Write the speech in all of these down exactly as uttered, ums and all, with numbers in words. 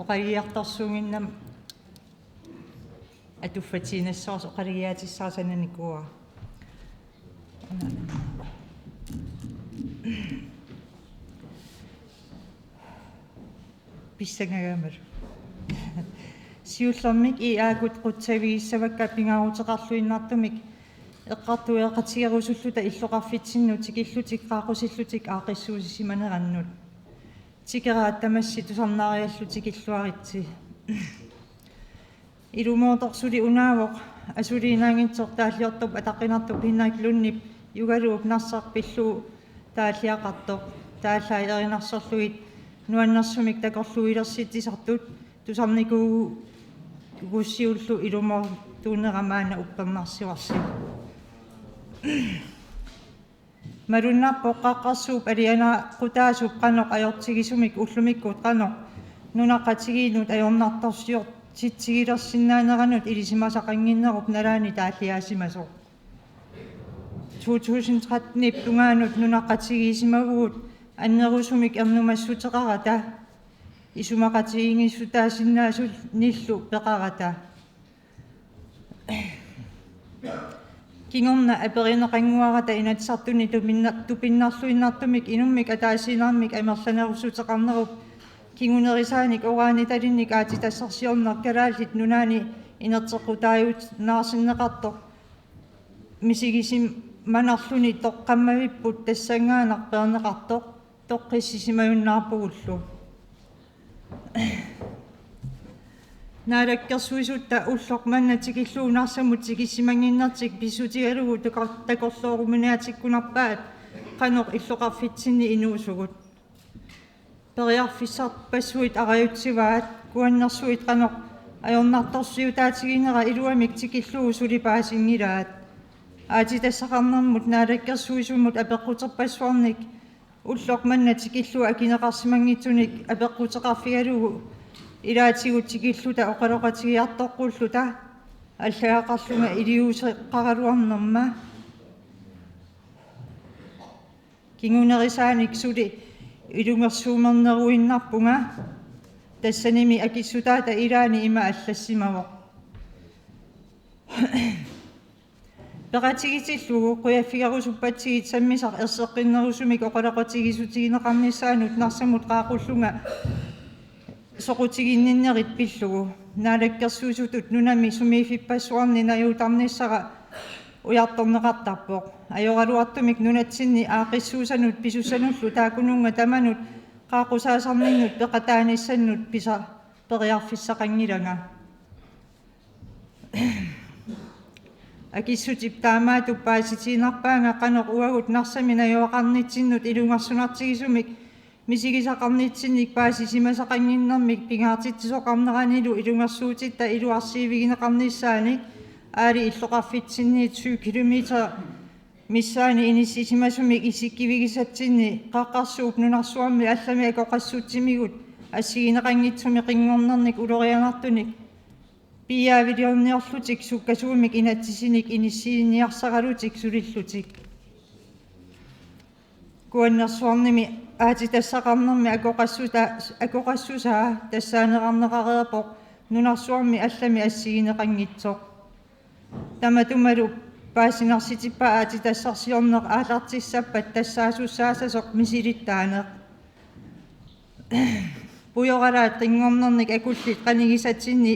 Oqalugiartorsuunnginnama atuffatsiinnassavarsi oqalugiaatissara sananikuuara. Pissangagamalu. Siullermik I A-kkut qutsavigissavakka pingaaruteqarluinnartumik eqqartueqatigerusulluta illoqarfitsinnut tikillutik qaaqqusillutik aaqqissuussisimanerannut. Tikeraat tamassi tusarnaariallutik illuaritsi. Ilumoortoq suli unaavoq asuliinaanngitsoq taalliortup ataqqinartup Henrik Lundip Jugaluup Narsaq pillugu taalliaqartoq. Taallaat erinarsorlugit nuannersumik takorluuilersitsisartut tusarnikuugussiullu ilumoortuunera maanna uppernarsivarsi. Malunnarpoq qaqqarsuup alianaaqutaasup qanoq ajortigisumik ullumikkut qanoq nunaqqatigiinnut ajornartorsiortitsigilersinnaaneranut ilisimasaqannginnerup nalaani taalliaasimasoq. To tusind tretten-ip tungaanut nunaqqatigiissimavugut annerusumik ernumassuteqarata isumaqatigiinngissutaasinnaasunillu peqarata. Kingorna aperineqannguarata Inatsisartuni tupinna-, tupinnarluinnartumik inummik ataasiinnarmik amerlanerussuteqarnerup kingunerisaanik uranitalinnik aatsitassarsiorneq Kalaallit Nunaanni inerteqqutaajunaarsinneqartoq misigisimanarluni toqqammavipput tassanngaannaq peerneqartoq toqqissisimajunnaarpugullu. Naalakkersuisutta ulloq manna tikillugu Narsamut tikissimannginnertik pissutigalugu takor-, takorlooruminaatsikkunarpaat qanoq illoqarfitsinni inuusugut. Periarfissarpassuit arajutsivaat, kuannersuit qanoq ajornartorsiutaatiginera iluamik tikillugu suli paasinngilaat. Aatsitassaqarnermut naalakkersuisumut apeqquterpassuarnik ulloq manna tikillugu akineqarsimanngitsunik apeqquteqarfigalugu ilaatigut tikilluta oqaloqatigiartoqqulluta allagaqarlunga iliuuseqaraluarnerma. Kingunerisaanik suli ilungersuumerneruinnarpunga, tassanimi akissutaata ilaani ima allassimavoq. Peqatigitillugu qujaffigerusuppatsigit sammisaq erseqqinnerusumik oqaloqatigiissutigineqarnissaanut Narsamut qaaqqullunga soqutiginninnerit pillugu. Naalakkersuisutut nunami sumiiffippassuarni najuuttarnissara ujartorneqartarpoq. Ajoraluartumik nunatsinni aaqqissuussanut pisussanullu taakkununnga tamanut qaaqqusaasarninnut peqataanissannut pisa-, periarfissaqanngilanga. Akissutip taamaattup paasitiinnarpaanga qanoq uagut Narsami najugaqarnitsinnut ilungersunartigisumik misigisaqarnitsinnik paasisimasaqannginnermik pingaartitsisoqarneranilu ilungersuutitta iluarsiivigineqarnissaanik aali illoqarfitsinniit syv kilometer missaani inissisimasumik isikkivigisatsinni qaqqarsuup nunarsuarmi allami akoqassutsimigut assigineqanngitsumik qinngornernik ulorianartunik piiaaviliorniarlutik sukkasuumik inatsisinik inissiiniarsaralutik sulillutik. Kuannersuarnimi aatsitassaqarnermi akoqassuta-, akoqassusaa tassaaneqarneqareerpoq nunarsuarmi allami assigineqanngitsoq. Tamatumalu paasinarsitippaat aatsitassarsiorneq aallartissappat tassaasussaassasoq misilittaaneq. Pujoralaat qinngornernik akullit qanigisatsinni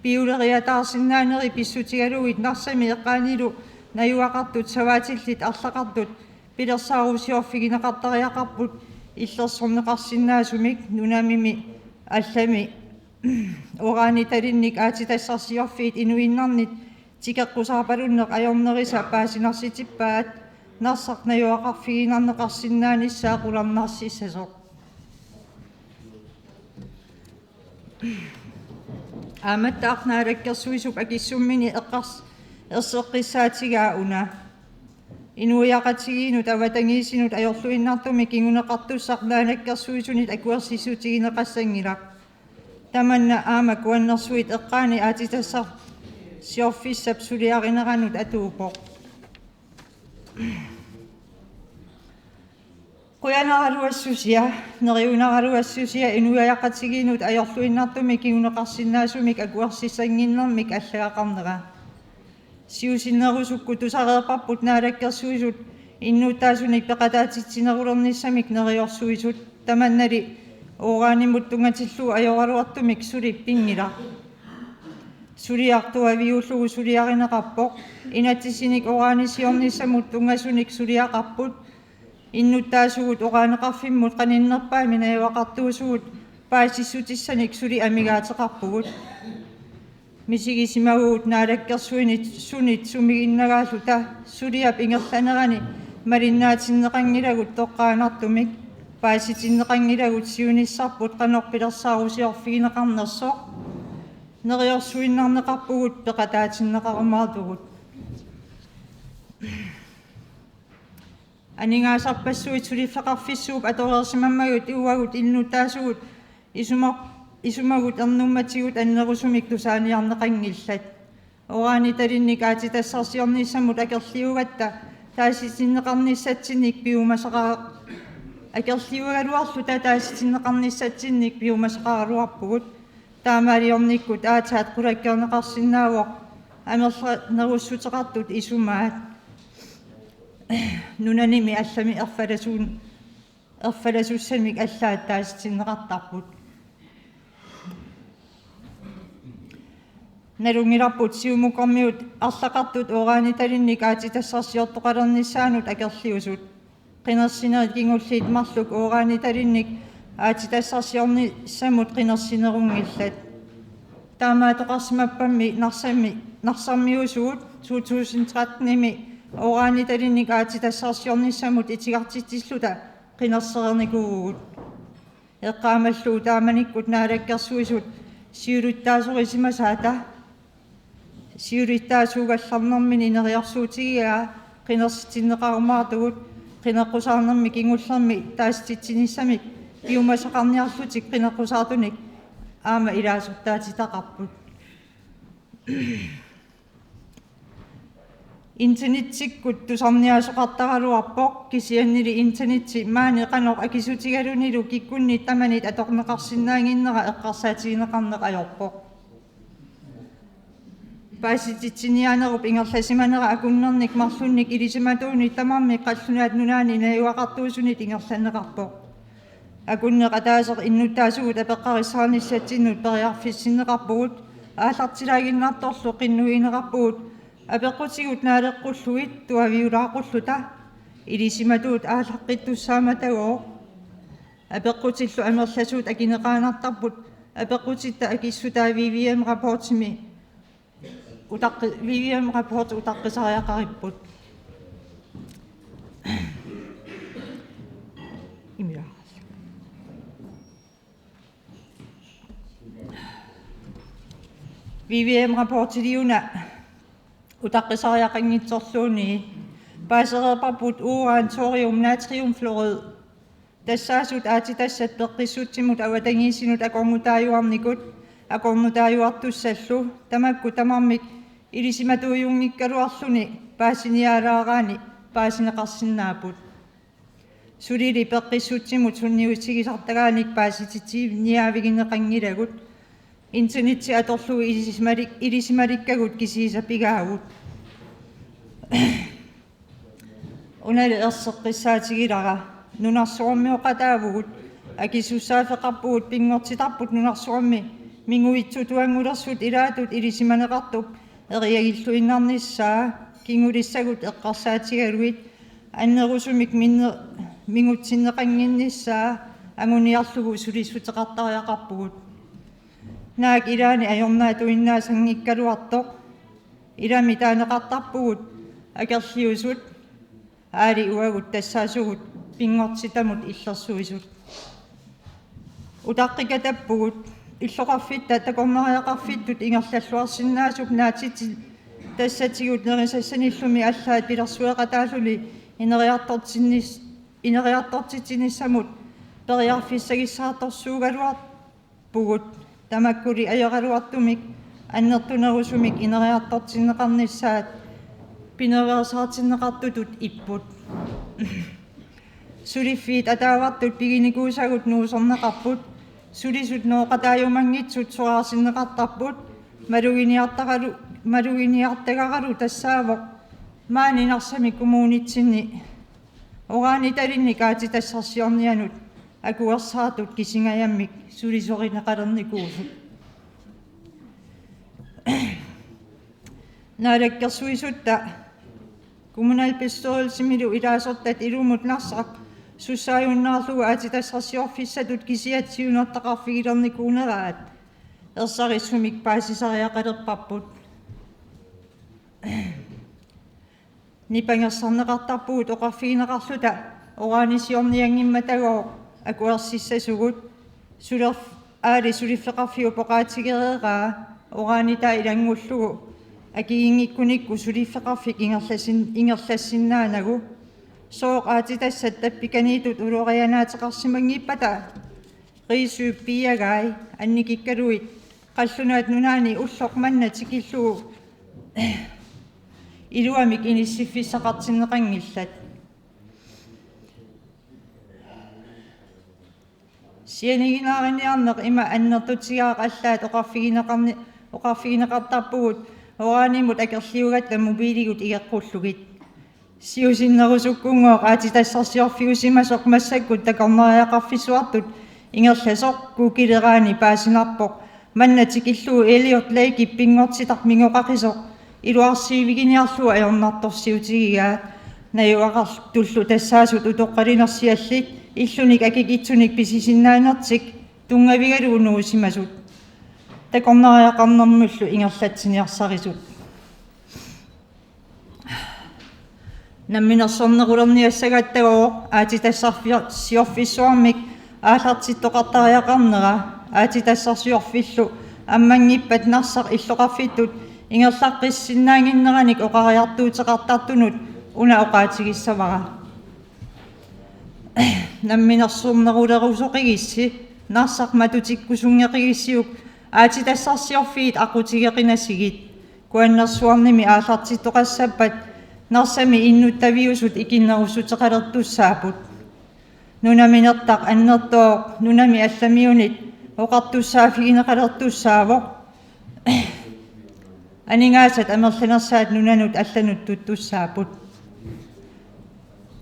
piuleriataarsinnaaneri pissutigalugit Narsami eqqaanilu najugaqartut savaatillit arlaqartut pilersaarusiorfigineqartariaqarput illersorneqarsinnaasumik nunamimi allami uranitalinnik aatsitassarsiorfiit inuinnarnit tikeqqusaapalunneq ajornerisa paasinarsitippaat Narsaq najugaqarfiginarneqarsinnaanissaa qularnarsissasoq. Aammattaaq Naalakkersuisup akissummini eqqars-, erseqqissaatigaa una. Inuiaqatigiinnut avatangiisinut ajorluinnartumik kinguneqartussaq Naalakkersuisunit akuersissutigineqassanngilaq. Tamanna aamma Kuannersuit eqqaani aatsitassarsiorfissap suliarineranut atuuppoq. Qujanaraluassusia, neriunaraluassusia inuiaqatigiinnut ajorluinnartumik kinguneqarsinnaasumik akuersissannginnermik allagaqarnera. Siusinnerusukkut tusareerparput Naalakkersuisut innuttaasunik peqataatitsinerulernissamik neriorsuisut, tamannali uranimut tunngatillugu ajoraluartumik suli pinngilaq. Suliaq tuaviullugu suliarineqarpoq, inatsisinik uranisiornissamut tunngasunik suliaqarput, innuttaasugut uraneqarfimmut qaninnerpaamik najugaqartuusugut paasissutissanik suli amigaateqarpugut. Misigisimavugut Naalakkersuinit sunit sumiginnagaalluta suliap ingerlanerani malinnaatinneqanngilagut toqqaannartumik, paasitinneqanngilagut siunissarput qanoq pilersaarusiorfigineqarnersoq. Neriorsuinnarneqarpugut peqataatinneqarumaartugut. Aningaasarpassuit suliffeqarfissuup atoreersimammagut uagut innuttaasugut isuma-, isumagut ernummatigut annerusumik tusaaniarneqanngillat. Uranitalinnik aatsitassarsiornissamut akerliugatta taasitinneqarnissatsinnik piumasaqara-, akerliugaluarluta taasitinneqarnissatsinnik piumasaqaraluarpugut. Taamaaliornikkut aatsaat qulakkeerneqarsinnaavoq amerlanerussuteqartut isumaat. Nunanimi allami erfalasuun-, erfalasussamik allaat taasitinneqartarput. Nalunngilarput Siumukormiut arlaqartut uranitalinnik aatsitassarsiortoqalernissaannut akerliusut. Qinersinerit kingulliit marluk uranitalinnik aatsitassarsiornissamut qinersinerunngillat. Taamaattoqarsimappammi Narsami, Narsarmiusugut to tusind tretten-imi uranitalinnik aatsitassarsiornissamut itigartitsilluta qinersereernikuuvugut. Eqqaamallugu taamanikkut Naalakkersuisut siulittaasorisimasaata siulittaasuugallarnermini neriorsuutigigaa qinersitinneqarumaartugut, qineqqusaarnermi kingullermi taasititsinissamik piumasaqarniarlutik qineqqusaartunik aamma ilaasortaatitaqarput. Internettikkut tusarniaasoqartaraluarpoq, kisiannili internetti maani qanoq akisutigalunilu kikkunnit tamanit atorneqarsinnaannginnera eqqarsaatigineqarneq ajorpoq. Paasititsiniaanerup ingerlasimanera akunnernik marlunnik ilisimatuunit tamarmik qallunaat nunaanni najugaqartuusunit ingerlanneqarpoq. Akunneq ataaseq innuttaasugut apeqqarissaarnissatsinnut periarfissinneqarpugut, aallartilaaginnartorlu qinnuigineqarpugut apeqqutigut naaleqqullugit tuaviulaaqqulluta ilisimatuut aallaqqittussaammatagooq. Apeqqutillu amerlasuut akineqaannartarput apeqqutitta akissutaa V V M-rapportimi utaqqi-, V V M-rapport utaqqisariaqaripput. Imila. V V M-rapportiliuna utaqqisariaqanngitsorluunniit paasereerparput uran, thorium, natriumfluorid. Tassaasut aatsitassat peqqissutsimut avatangiisinut akornutaajuarnikut akornutaajuartussallu, tamakku tamarmik ilisimatuujunngikkaluarluni paasiniaalaaraanni paasineqarsinnaapput. Sulili peqqissutsimut sunniutigisartagaanik paasititsiniaavigineqanngilagut. Internetti atorlugu ilisimalik-, ilisilimalikkagut kisiisa pigaagut. Unali erseqqissaatigilara. Nunarsuarmioqataavugut. Akisussaaffeqarpugut pinngortitarput nunarsuarmi minguitsutuanngulersut ilaatut ilisimaneqartup eriagilluinnarnissaa, kingulissagut eqqarsaatigalugit annerusumik minne-, mingutsinneqannginnissaa anguniarlugu sulissuteqartariaqarpugut. Naak ilaanni ajornaatuinnaasanngikkaluartoq. Ilami taaneqartarpugut akerliusut, aali uagut tassaasugut pinngortitamut illersuisut. Utaqqikatappugut, illoqarfitta takornariaqarfittut ingerlalluarsinnaasup naatsitsit tassatigut nerisassanillumi allaat pilersueqataalluni ineriartortinnis-, ineriartortitsinissamut periarfissagissaartorsuugaluarpugut, tamakkuli ajoraluartumik annertunerusumik ineriartortinneqarnissaat pinaveersaartinneqartutut ipput. Suliffiit ataavartut piginikuusagut nuuserneqarput. Sulisut nooqataajumanngitsut soraarsinneqartarput. Maluginiartaralu-, maluginiartagaralu tassaavoq maani Narsami kommunitsinni uranitalinnik aatsitassarsiornianut akuersaartut kisingajammik sulisorineqalernikuusut. Naalakkersuisutta kommunalbestyrelsimilu ilaasortat ilumut Narsaq sussaajunnaarlugu aatsitassarsiorfissatut kisiat siunertaqarfigilernikuuneraat ersarissumik paasisariaqalerparput. Nipangersarneqartarpugut oqarfigineqarluta uranisiornianngimmata akuersissasugut. Sulerf-, aali suliffeqarfiup oqaatigereeraa uranitaa ilanngullugu akiginngikkunikkut suliffeqarfik ingerlassin-, ingerlassinnaanagu. Sooq aatsitassat tappikaniittut ulorianaateqarsimanngippata Risø piiagai annikikkaluit Qallunaat Nunaanni ulloq manna tikillugu iluamik inissiffissaqartinneqanngillat. Sianiginnaariniarneq ima annertutigaaq allaat oqarfigineqarni-, oqarfigineqartarpugut uranimut akerliugatta mobiiligut igeqqullugit. Siusinnerusukkunngooq aatsitassarsiorfiusimasoq massakkut takornariaqarfissuartut ingerlasoq Googleraani paasinarpoq. Manna tikillugu Elliot Lakep pinngortitaq mingoqaqisoq iluarsiiviginiarlugu ajornartorsiutigigaat. Najugaqartullu tassaasut utoqqalinersiallit illunik akikitsunik pisisinnaanertik tunngavigalugu nuusimasut. Takornariaqarnermullu ingerlatsiniarsarisut. Namminersornerulerniassagatta aatsitassarsiorfissuarmik aallartittoqartariaqarnera aatsitassarsiorfillu ammanngippat Narsaq illoqarfittut ingerlaqqissinnaannginneranik oqariartuuteqartartunut una oqaatigissavara. Namminersornerulerusoqigissi Narsaq matutikkusunngeqigissiuk aatsitassarsiorfiit aqqutigeqinasigit. Kuannersuarnimi aallartittoqassappat Narsami innuttaviusut ikinnerussuteqalertussaapput. Nunaminertaq annertooq nunami allamiunit oqartussaaffigineqalertussaavoq. Aningaasat amerlanersaat nunanut allanut tuttussaapput.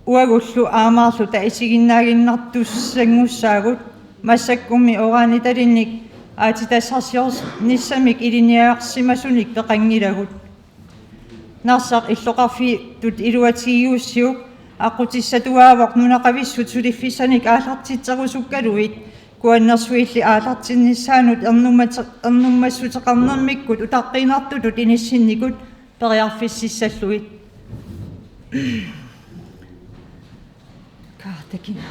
Uagullu aammaarluta isiginnaaginnartussanngussagut massakkummi uranitalinnik aatsitassarsiornissamik ilinniarsimasunik peqanngilagut. Narsaq illoqarfittut iluatigigussiuk aqqutissatuaavoq nunaqavissut suliffissanik aallartitserusukkaluit Kuannersuilli aallartinnissaanut ernummat-, ernummassuteqarnermikkut utaqqiinnartutut inissinnikut periarfississallugit. Kaartakina.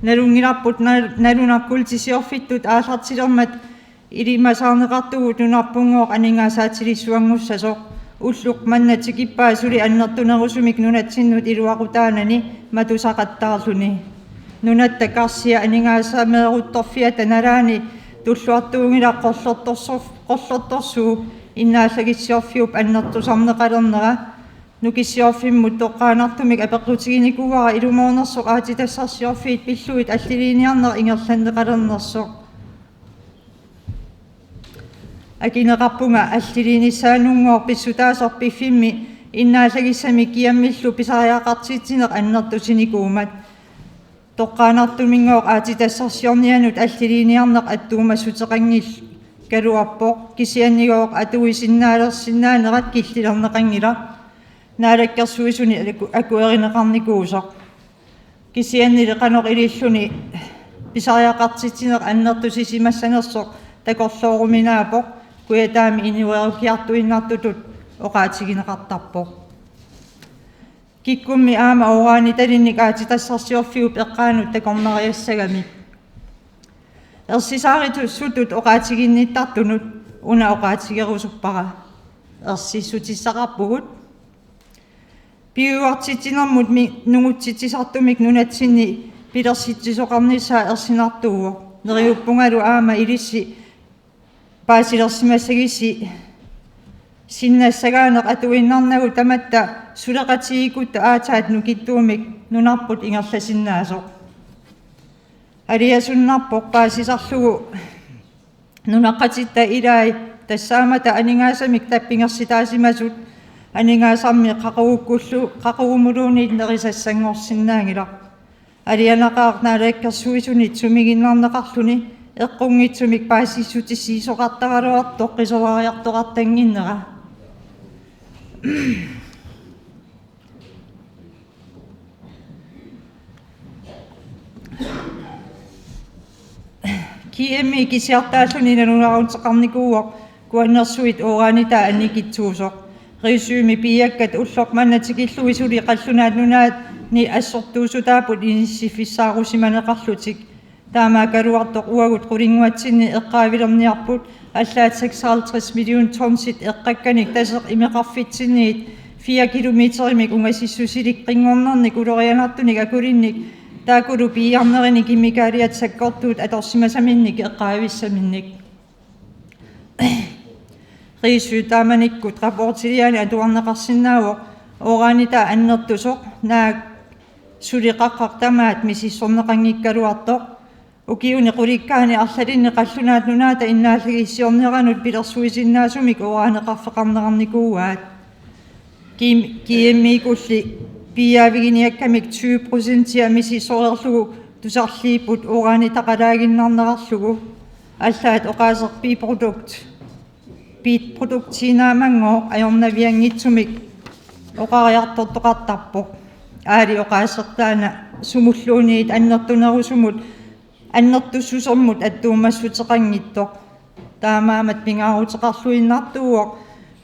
Nalunngilarput nal-, nalunarput sulisiorfittut aallartilermat ilimasaarneqartugut nunarpunngooq aningaasaatilissuanngussasoq. Ulloq manna tikippaa suli annertunerusumik nunatsinnut iluaqutaanani matusaqattaarluni. Nunatta karsia aningaasameeruttorfiata nalaani tulluartuunngilaq qorlortorsoq, qorlortorsuup innaallagissiorfiup annertusarneqalernera. Nukissiorfimmut toqqaannartumik apeqqutiginikuuara ilumoornersoq aatsitassarsiorfiit pillugit alliliiniarneq ingerlanneqalernersoq. Akineqarpunga alliliinissaanunngooq pissutaasoq piffimmi innaallagissamik kiammillu pisariaqartitsineq annertusinikuummat. Toqqaannartuminngooq aatsitassarsiornianut alliliiniarneq attuumassuteqanngikkaluarpoq, kisiannigooq atuisinnaalersinnaanerat killilerneqanngilaq Naalakkersuisuni aku-, akuerineqarnikuusoq. Kisiannili qanoq ililluni pisariaqartitsineq annertusisimassanersoq takorlooruminaappoq, Kujataami inuerukiartuinnartutut oqaatigineqartarpoq. Kikkummi aamma uranitalinnik aatsitassarsiorfiup eqqaanut takornariassagami. Ersisaarusuttut oqaatiginnittartunut una oqaatigerusuppara. Ersissutissaqarpugut. Piujuartitsinermut mi-, nungutsitsisartumik nunatsinni pilersitsisoqarnissaa ersinartuuvoq. Neriuppungalu aamma ilissi paasilersimassagissi sinnassagaaneq atuinnarnagu tamatta suleqatigiikkutta aatsaat nukittuumik nunarput ingerlasinnaasoq. Aliasunnarpoq paasisarlugu nunaqqatitta ilai tassaammata aningaasamik tappigersitaasimasut aningaasarmi qaqugukkullu-, qaqugumuluunniit nerisassanngorsinnaanngilaq. Alianaqaaq Naalakkersuisunit sumiginnarneqarluni eqqunngitsumik paasissutissiisoqartaraluartoq qisuariartoqartannginnera. G M E kisiartaalluni nalunaaruteqarnikuuvoq kuannersuit uranita annikitsuusoq. Risømi piiakkat ulloq manna tikillugit suli Qallunaat Nunaanni assortuussutaapput inissiffissaarusimaneqarlutik. Taamaakkaluartoq uagut qulinnguatsinni eqqaavilerniarput allaat seksoghalvtreds million tonsit eqqakkanik taseq imeqarfitsinniit fire kilometerimik ungasissusilik qinngornernik ulorianartunik akulinnik taakkulu piiarnerini kemikaaliat sakkortuut atorsimasaminnik eqqaavissaminnik. Risø taamanikkut rapportiliaani atuarneqarsinnaavoq uranita annertusoq, naak suli qaqqaq tamaat misissorneqanngikkaluartoq. Ukiuni qulikkaani arlalinni Qallunaat Nunaata innaallagissiorneranut pilersuisinnaasumik uraneqarfeqarneqarnikuuaat. G M E-kulli piiaaviginiakkamik tyve procentia misissoreerlugu tusarliipput uranitaqalaaginnarnerarlugu. Allaat oqaaseq biprodukt, biproduktiinnaammanngooq ajornavianngitsumik oqariartortoqartarpoq. Aali oqaaseq taanna sumulluunniit annertunerusumut annertussusermut attuumassuteqanngitsoq. Taamaammat pingaaruteqarluinnartuuvoq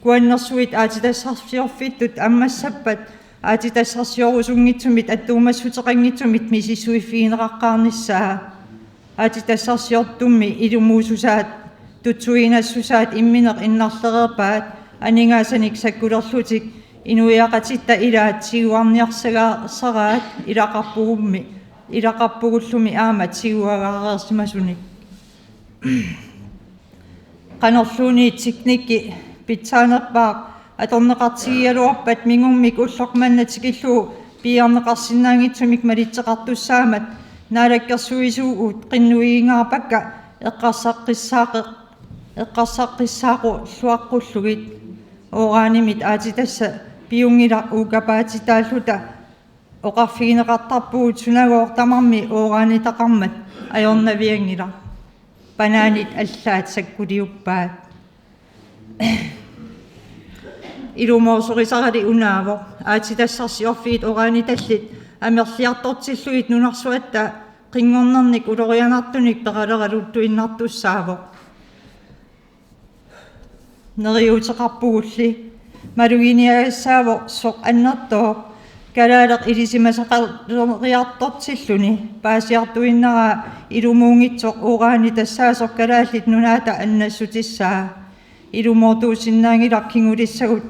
kuannersuit aatsitassarsiorfittut ammassappat aatsitassarsiorusunngitsumit attuumassuteqanngitsumit misissuiffigineqaqqaarnissaa. Aatsitassarsiortummi ilumuussusaat tutsuiginassusaat immineq innarlereerpaat aningaasanik sakkulerlutik inuiaqatitta ilaat tiguarniarsagaasaraat ilaqarpugummi, ilaqarpugullumi aamma tiguagaareersimasunik. Qanorluunniit teknikki pitsaanerpaaq atorneqartigigaluarpat mingummik ulloq manna tikillugu piiarneqarsinnaanngitsumik malitseqartussaammat Naalakkersuisuugut qinnuigingaarpakka eqqarsaqqissaaqe-, eqqarsaqqissaaqulluaqqullugit. Uranimit aatsitassaq piunngilaq uukapaatitaalluta oqarfigineqartarpugut sunagooq tamarmi uranitaqarmat ajornavianngilaq. Banaanit allaat sakkuliuppaat. Ilumoorsorisarali unaavoq aatsitassarsiorfiit uranitallit amerliartortillugit nunarsuatta qinngornernik ulorianartunik peqaleraluttuinnartussaavoq. Neriuuteqarpugulli maluginiagassaavoq soq annertooq kalaaleq ilisimasaqaleriartortilluni paasiartuinnaraa ilumuunngitsoq urani tassaasoq Kalaallit Nunaata annassutissaa. Ilumoortuusinnaanngilaq kingulissagut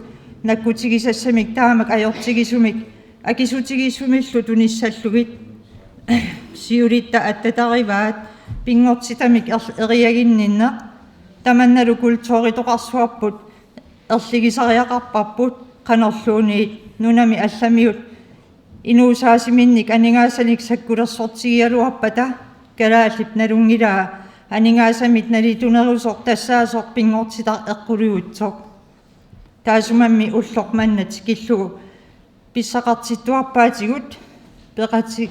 nakkutigisassamik taamak ajortigisumik akisutigisumillu tunissallugit. Siulitta attatarivaat pinngortitamik er-, eriaginninneq. Tamannalu kulturitoqarsuarput erligisariaqarparput qanorluunniit nunami allamiut inuusaasiminnik aningaasanik sakkulersortigigaluarpata kalaallip nalunngilaa aningaasamit nalitunerusoq tassaasoq pinngortitaq eqquliutsoq. Taasumammi ulloq manna tikillugu pissaqartittuarpaatigut peqati-,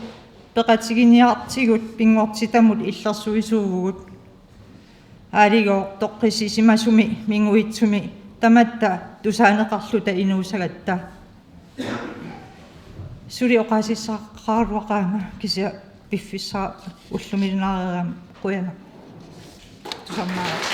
peqatiginiartigut pinngortitamut illersuisuuvugut. Aaligooq toqqissisimasumi minguitsumi tamatta tusaaneqarluta inuusagatta. Suli oqaasissaqaraluaqaanga kisianni piffissaq ullumilinaareerama qujanaq. Tusarnaaraq.